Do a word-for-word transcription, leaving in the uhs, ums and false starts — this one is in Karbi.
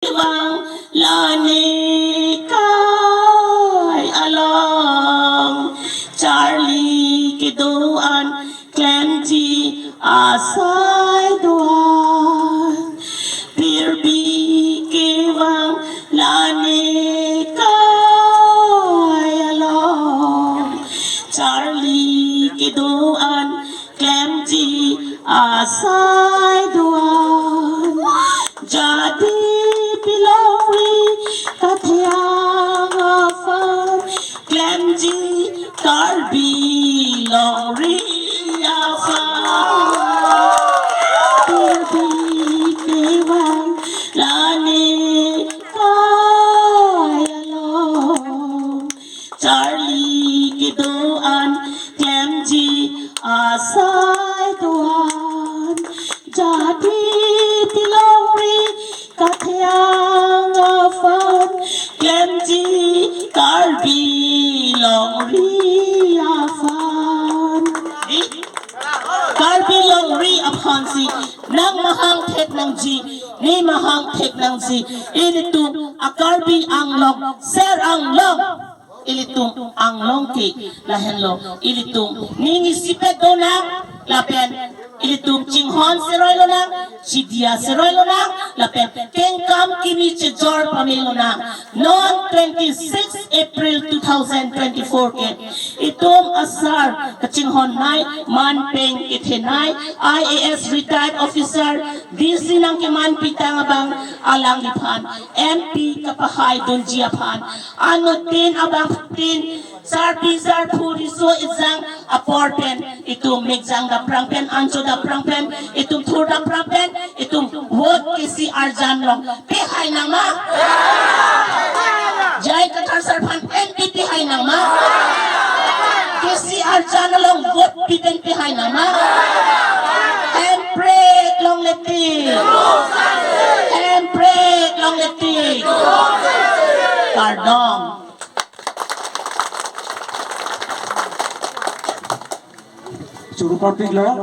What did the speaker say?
Kevang lane kai along charli kedo-an klemji asai do-an. Pirbi kevang lane kai along charli kedo-an klemji asai do-an. Jadi pilongri katheang aphan klemji Karbi longri aphan. Pirbi kevang lane kai along charli kedo-an klemji asai do-an. Jadi pilongri katheang aphan klemji Karbi longri aphan. Di? Karbi longri aphansi nang mahang thek nangji, ne mahang thek nangji. Ilitum a Karbi Anglong, Ser Anglong, ilitum Anglong ke lahenlo. Ilitum ning isipet do nang, lapen ilitum chinghon seroi lonang, chidia seroi lonang, lapen kengkam kimi chejor pame lonang. Non twenty-six April two thousand twenty-four ke itum asar kachinghonnei, manpeng kethenei, I A S retired officer, D C nangkeman pitang abang alangliphan, M P kapahai dunji aphan, anuttin abangphutin, sarpi sarpo riso ejang apor pen, itum mekjang daprang pen, ancho daprang pen, itum thur daprang pen, itum vote K C Arjan along pehai nang ma? J I Kathar sir aphan M P pehai nang ma? K C Arjan along vote pi pen pehai nang ma? Hemprek longle tik. Hemprek longle tik. Kardom. Churu parpiklo.